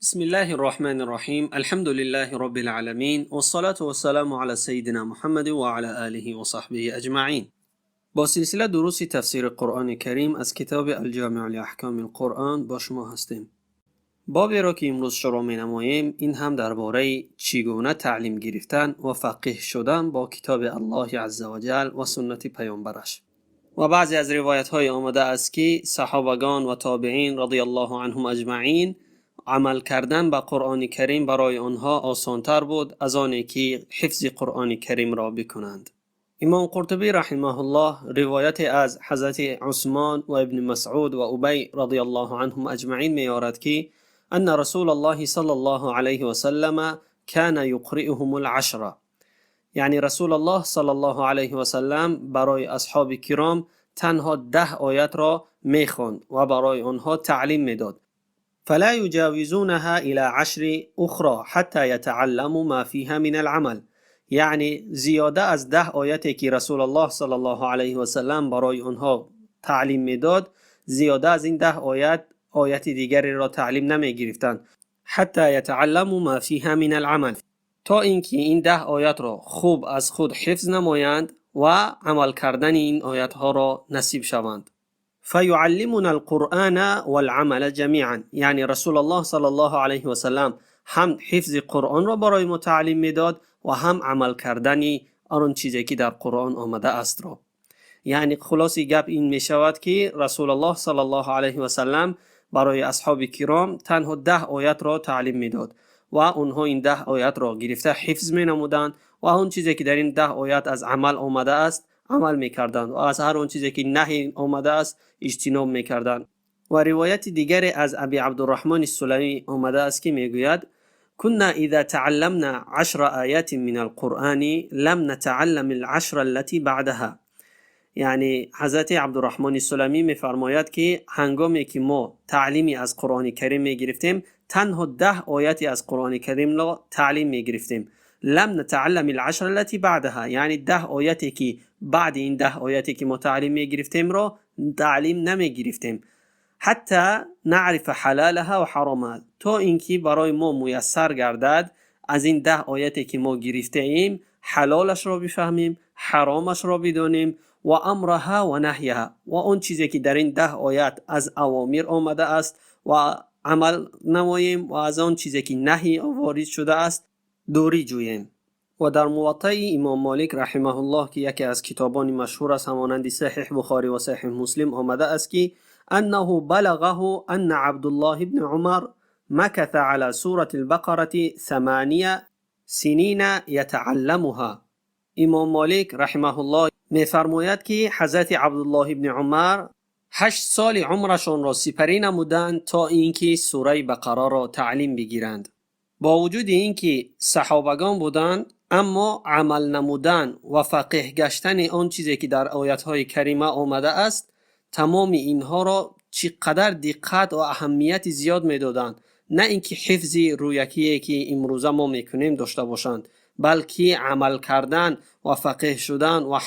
بسم الله الرحمن الرحيم، الحمد لله رب العالمين، والصلاة والسلام على سيدنا محمد وعلى آله وصحبه أجمعين. با سلسله دروس تفسیر قرآن کریم از کتاب الجامع لأحکام القرآن با شما هستیم. بابی را که امروز شروع می نماییم، این هم درباره چگونه تعلیم گرفتن و فقیه شدن با کتاب الله عزوجل و سنت پیامبرش. و بعضی از روایت های آمده است که صحابگان و تابعین رضی الله عنهم اجمعین، عمل کردن به قرآن کریم برای آنها آسانتر بود از آنی که حفظ قرآن کریم را بکنند. امام قرطبی رحمه الله روایت از حضرت عثمان و ابن مسعود و ابی رضی الله عنهم اجمعین میآورد که ان رسول الله صلی الله علیه و سلم كان يقرئهم العشر، یعنی رسول الله صلی الله علیه و سلم برای اصحاب کرام تنها 10 آیت را میخواند و برای آنها تعلیم میداد. فلا يجاوزونها إلى 10 أخرى حتى يتعلموا ما فيها من العمل، یعنی زیاده از 10 آیتی که رسول الله صلی الله علیه و سلم برای آنها تعلیم میداد، زیاده از این 10 آیت، آیت دیگری را تعلیم نمی گرفتند. حتى يتعلموا ما فيها من العمل، تا اینکه این 10 آیت را خوب از خود حفظ نمایند و عمل کردن این آیت ها را نصیب شوند. فيعلمنا القرآن والعمل جميعا، یعنی رسول الله صلی الله علیه و سلم هم حفظ قرآن را برای ما تعلیم میداد و هم عمل کردن آن چیزی که در قرآن آمده است را. یعنی خلاص گپ این می شود که رسول الله صلی الله علیه و سلم برای اصحاب کرام تنها 10 آیت را تعلیم میداد و آنها این 10 آیت را گرفته حفظ می نمودند و آن چیزی که در این 10 آیت از عمل آمده است عمل میکردند و از هر آن چیزی که نهی آمده است اجتناب میکردند. و روایت دیگری از ابی عبدالرحمن السلمی آمده است که میگوید: كنا إذا تعلمنا 10 آيات من القرآن لم نتعلم ال10 التي بعدها. یعنی حضرت عبدالرحمن سلمی میفرماید که هنگامی که ما تعلیمی از قرآن کریم میگرفتیم، تنها 10 آیتی از قرآن کریم را تعلیم میگرفتیم. لم نتعلم العشر التي بعدها، یعنی 10 آیتی که بعد این 10 آیتی که ما تعلیم میگرفتیم را تعلیم نمیگرفتیم. حتى نعرف حلالها و حرامها، تا اینکه برای ما میسر گردد از این 10 آیتی که ما گرفته ایم حلالش را بفهمیم، حرامش را بدانیم، و امرها و نهیها، و آن چیزی که در این 10 آیت از اوامر آمده است و عمل نماییم و از آن چیزی که نهی وارد شده است دوری جوییم. و در موطأ امام مالک رحمه الله که یکی از کتابان مشهور است همانند صحیح بخاری و صحیح مسلم، آمده است که انه بلغه ان عبدالله بن عمر مكث على سورة البقرة 8 سنين يتعلمها. امام مالک رحمه الله میفرماید که حضرت عبدالله بن عمر 8 سال عمرشان را سپری نمودند تا اینکه سوره بقره را تعلیم بگیرند. با وجود اینکه صحابگان بودند، اما عمل نمودن و فقیه گشتن آن چیزی که در آیت های کریمه آمده است، تمام اینها را چقدر دقت و اهمیت زیاد میدادند. نه اینکه حفظ رویکی که امروزه ما میکنیم داشته باشند، بلکه عمل کردن و فقیه شدن و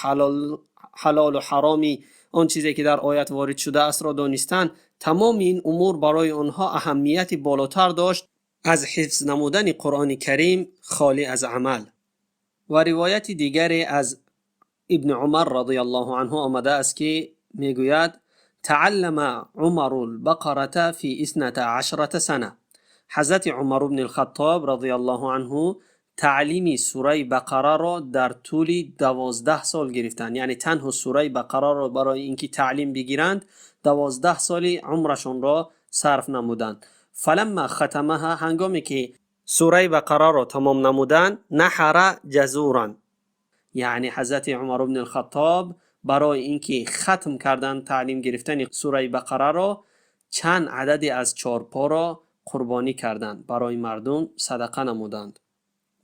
حلال و حرامی آن چیزی که در آیت وارد شده است را دانستن، تمام این امور برای آنها اهمیت بالاتر داشت از حفظ نمودن قرآن کریم خالی از عمل. و روایت دیگری از ابن عمر رضی الله عنه آمده است که میگوید: تعلم عمر البقرة في 12 سنة. حضرت عمر بن الخطاب رضی الله عنه تعلیم سوره بقره را در طول 12 سال گرفتند. یعنی تنها سوره بقره را برای اینکه تعلیم بگیرند 12 سال عمرشان را صرف نمودند. فلما ختمها، هنگامی که سوره بقره را تمام نمودند، نحر جزورا، یعنی حضرت عمر بن الخطاب برای اینکه ختم کردن تعلیم گرفتن سوره بقره را، چند عددی از چارپا را قربانی کردند، برای مردم صدقه نمودند.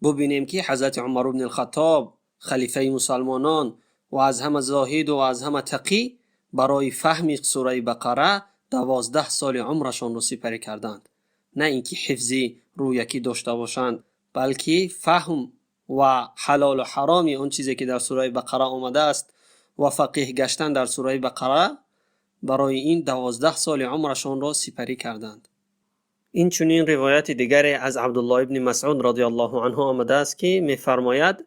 ببینیم که حضرت عمر بن الخطاب، خلیفه مسلمانان و از همه زاهد و از همه تقی، برای فهم سوره بقره 12 سال عمرشان را سپری کردند. نه اینکه حفظی رویکی داشته باشند، بلکه فهم و حلال و حرام آن چیزی که در سوره بقره آمده است و فقیه گشتن در سوره بقره، برای این 12 سال عمرشان را سپری کردند. Инчунин ривояти дигаре аз Абдуллоҳ ибни Масъуд радиаллоҳу анҳу омадааст, ки мефармояд: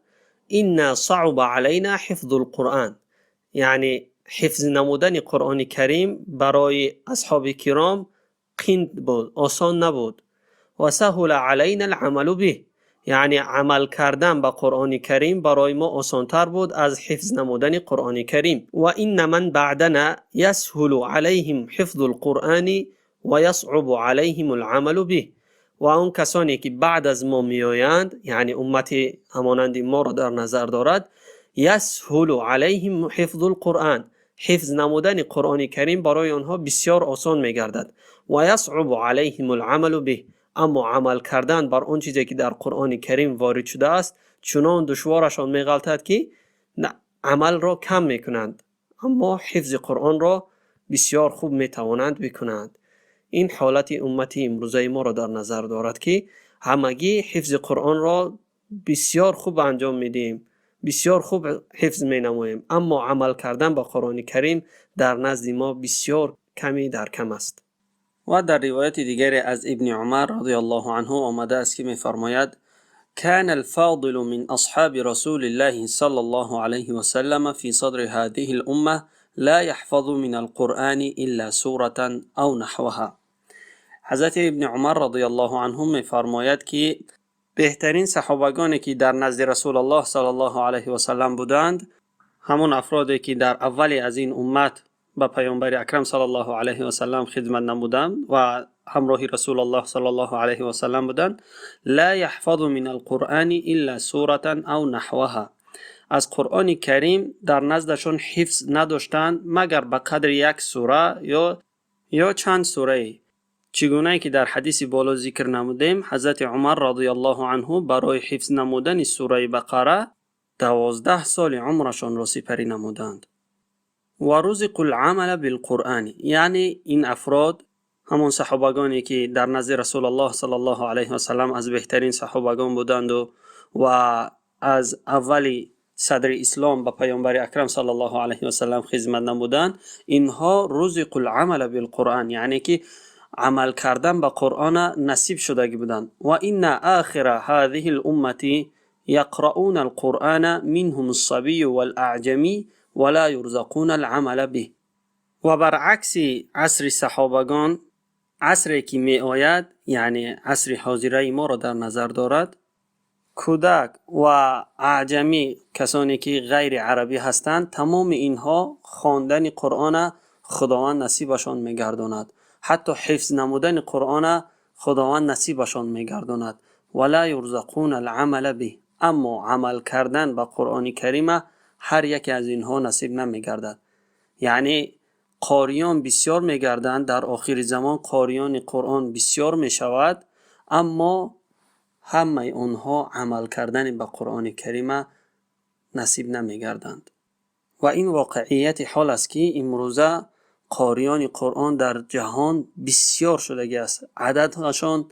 инна саъуба алайна ҳифзул Қуръон, яъне ҳифз намудани Қуръони Карим барои асҳоби киром қинд буд, осон набуд. Ва саҳула алайна ал-амалу биҳ, яъне амал кардан ба Қуръони Карим барои мо осонтар буд аз ҳифз намудани Қуръони Карим. Ва инна ман баъдана ясҳулу алайҳим ҳифзул Қуръони ва ясъубу алайҳим ал-амалу биҳ, ва он касоне ки баъд аз мо меоянд, яъне уммати ҳамонанди моро дар назар дорад, ясҳулу алайҳим ҳифзул Қуръон, ҳифз намудани Қуръони Карим барои онҳо бисёр осон мегардад. Ва ясъубу алайҳим ал-амалу биҳ, аммо амал кардан бар он чизе ки дар Қуръони Карим ворид шудааст чунон душворашон меғалтад, ки амалро кам мекунанд, аммо ҳифзи Қуръонро бисёр хуб метавонанд бикунанд. Ин ҳолати уммати имрӯзаи моро дар назар дорад, ки ҳамагӣ ҳифзи Қуръонро бисёр хуб анҷом медиҳем, бисёр хуб ҳифз менамоем, аммо амал кардан ба Қуръони Карим дар назди мо бисёр ками дар кам аст. Ва дар ривояти дигаре аз Ибни Умар радиаллоҳу анҳу омадааст, ки мефармояд: كان الفاضل من أصحاب رسول الله صلى الله عليه وسلم في صدر هذه الأمة لا يحفظ من القرآن إلا سورة أو نحوها. حضرت ابن عمر رضی الله عنه میفرماید که بهترین صحابگانی که در نزد رسول الله صلی الله علیه و سلم بودند، همون افرادی که در اول از این امت به پیامبر اکرم صلی الله علیه و سلم خدمت نمودند و همراه رسول الله صلی الله علیه و سلم بودند، لا يحفظ من القرآن الا سورة او نحوها، از قرآن کریم در نزدشون حفظ نداشتند مگر به قدر یک سوره یا چند سوره. چگونه که در حدیث بالا ذکر نمودیم، حضرت عمر رضی الله عنه برای حفظ نمودن سوره بقره 12 سال عمرشان را سپری نمودند. و رزق العمل بالقرآن، یعنی این افراد همان صحابگانی که در نزد رسول الله صلی الله علیه و سلم از بهترین صحابگان بودند و از اول صدر اسلام به پیامبر اکرم صلی الله علیه و سلم خدمت نمودند، اینها رزق العمل بالقرآن، یعنی که عمل کردن به قرآن نصیب شدگی بودند. و این آخر هذه الامه یقرؤون القرآن منهم الصبی والاعجمی ولا یرزقون العمل به. و برعکس عصر صحابگان، عصری که می آید، یعنی عصر حاضره ما را در نظر دارد، کودک و اعجمی، کسانی که غیر عربی هستند، تمام اینها خواندن قرآن خداوند نصیبشان میگرداند، حتی حفظ نمودن قرآن خداوند نصیبشان میگرداند. ولا یرزقون العمل به، اما عمل کردن به قرآن کریم هر یکی از اینها نصیب نمیگردد. یعنی قاریان بسیار میگردند، در آخر زمان قاریان قرآن بسیار میشود، اما همه آنها عمل کردن به قرآن کریم نصیب نمیگردند. و این واقعیت حال است که امروزه قاریان قرآن در جهان بسیار شدگی است، عددشان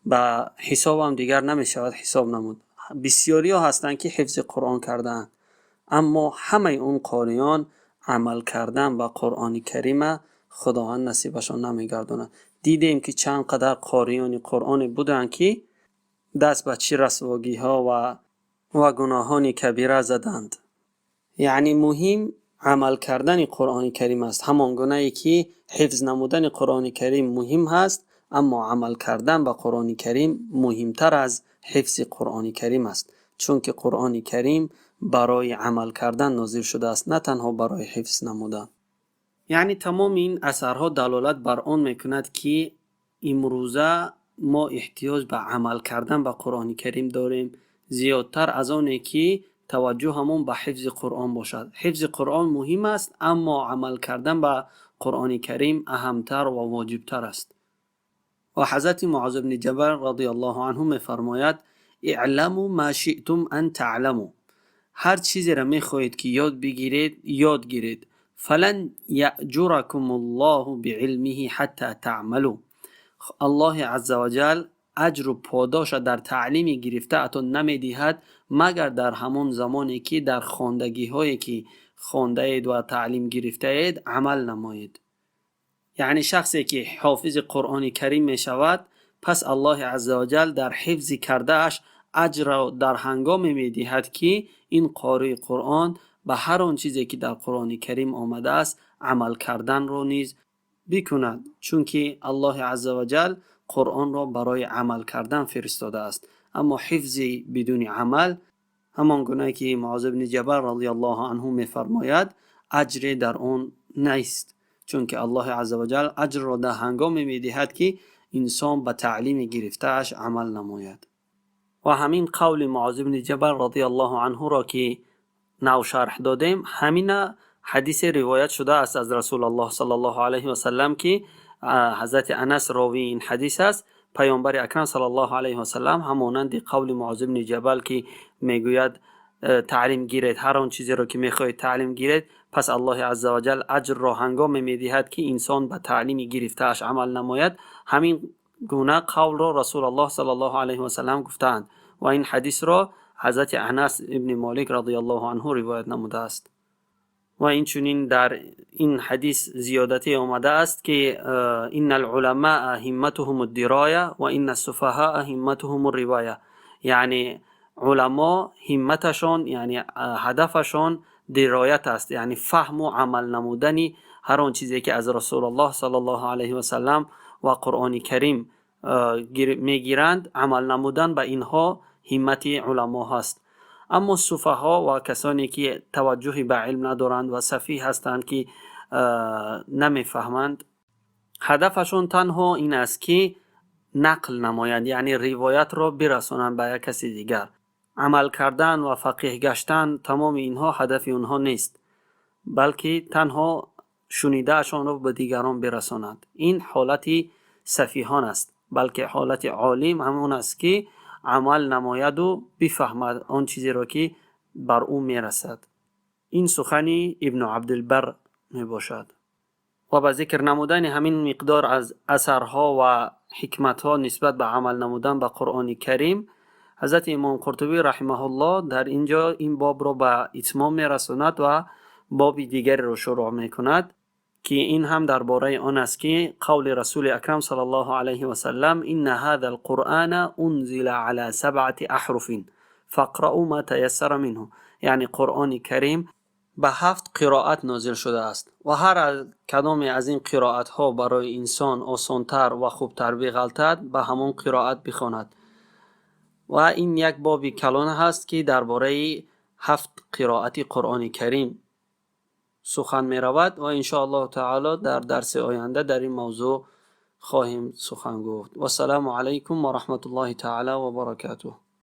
به حساب هم دیگر نمیشود حساب نمود. بسیاری ها هستند که حفظ قرآن کردند، اما همه اون قاریان عمل کردن به قرآن کریم خداوند نصیبشان نمیگرداند. دیدیم که چند قدر قاریان قرآن بودند که دست به چه رسواگی ها و گناهان کبیره زدند. یعنی مهم عمل کردن قرآن کریم است، همان گونه ای که حفظ نمودن قرآن کریم مهم هست، اما عمل کردن به قرآن کریم مهمتر از حفظ قرآن کریم است، چون که قرآن کریم برای عمل کردن نازل شده است، نه تنها برای حفظ نمودن. یعنی تمام این اثرها دلالت بر آن میکند که امروزه ما احتیاج به عمل کردن به قرآن کریم داریم، زیادتر از آنی که توجه همون به حفظ قرآن باشد. حفظ قرآن مهم است، اما عمل کردن به قرآن کریم اهمتر و واجبتر است. و حضرت معاذ بن جبل رضی الله عنه میفرماید: اعلموا ما شئتم ان تعلموا، هر چیزی را میخواهید که یاد بگیرید یاد گیرید. فلن یأجرکم الله بعلمه حتی تعملوا، الله عز وجل اجر و پاداش در تعلیم گرفته اتون نمیدهد مگر در همان زمانی که در خواندگی هایی که خوانده اید و تعلیم گرفته اید عمل نمایید. یعنی شخصی که حافظ قرآن کریم می شود пас Аллоҳи азза ва ҷал дар ҳифзи кардааш аҷрро дар ҳангоме медиҳад, ки ин қории Қуръон ба ҳар он чизе, ки дар Қуръони Карим омадааст, амал карданро низ бикунад, чунки Аллоҳи азза ва ҷал Қуръонро барои амал кардан фиристодааст. Аммо ҳифзи бидуни амал, ҳамон гуна ки Муоз ибни Ҷабал радиаллоҳу анҳу мефармояд, аҷре дар он нест, чунки Аллоҳи азза ва ҷал аҷрро дар ҳангоме медиҳад, ки инсон ба таълими гирифтааш амал намояд. Ва ҳамин қавли Муоз ибни Ҷабал радиаллоҳу анҳуро, ки нав шарҳ додем, ҳамина ҳадисе ривоят шудааст аз Расулаллоҳ саллаллоҳу алайҳи васаллам, ки ҳазрати Анас ровии ин ҳадис аст. Паёмбари акрам саллаллоҳу алайҳи васаллам ҳамонанди қавли Муоз ибни Ҷабал, ки мегӯяд: таълим гиред, ҳар он чизеро, ки мехоҳед, таълим гиред, пас Аллоҳи азза ва ҷал аҷрро ҳангоме медиҳад, ки инсон ба таълими гирифтааш амал намояд. Ҳамин гуна қавлро Расулаллоҳ саллаллоҳу алайҳи васаллам гуфтаанд ва ин ҳадисро ҳазрати Анас ибни Молик радиаллоҳу анҳу ривоят намудааст. Ва инчунин дар ин ҳадис зиёдатӣ омадааст, ки инна алуламаа ҳимматуҳум ддироя ва инна суфаҳаа ҳимматуҳум ривоя, яъне уламо ҳимматашон, яъне ҳадафашон дироят аст, яъне фаҳму амал намудани ҳар он чизе, ки аз Расулаллоҳ саллаллоҳу алайҳи васаллам ва Қуръони Карим мегиранд, амал намудан ба инҳо ҳиммати уламо ҳаст. Аммо суфаҳо ва касоне, ки таваҷҷӯҳи ба илм надоранд ва сафиҳ ҳастанд, ки намефаҳманд, ҳадафашон танҳо ин аст, ки нақл намоянд, яъне ривоятро бирасонанд ба як каси дигар. Амал кардан ва фақиҳ гаштан, тамоми инҳо ҳадафи онҳо нест, балки танҳо шунидаашонро ба дигарон бирасонанд. Ин ҳолати сафиҳон аст, балки ҳолати олим ҳамон аст, ки амал намояду бифаҳмад он чизеро, ки бар ӯ мерасад. Ин сухани Ибну Абдилбар мебошад. Ва ба зикр намудани ҳамин миқдор аз асарҳо ва ҳикматҳо нисбат ба амал намудан ба Қуръони Карим, ҳазрати Имом Қуртубӣ раҳимаҳуллоҳ дар ин ҷо ин бобро ба итмом мерасонад ва боби дигареро шурӯъ мекунад, ки ин ҳам дар бораи он аст, ки қавли Расули акрам саллаллоҳу алайҳи васаллам: инна ҳаза алқуръана унзила ала сабъати аҳруфин фақраъу ма таяссара минҳу, яъне Қуръони Карим ба 7 қироат нозил шудааст ва ҳар кадоме аз ин қироатҳо барои инсон осонтар ва хубтар биғалтад, ба ҳамон қироат бихонад. Ва ин як боби калон ҳаст, ки дар бораи 7 қироати Қуръони Карим сухан меравад ва иншоаллоҳу таоло дар дарси оянда дар ин мавзӯъ хоҳем сухан гуфт. Вассалому алайкум ва раҳматуллоҳи таала ва баракатуҳ.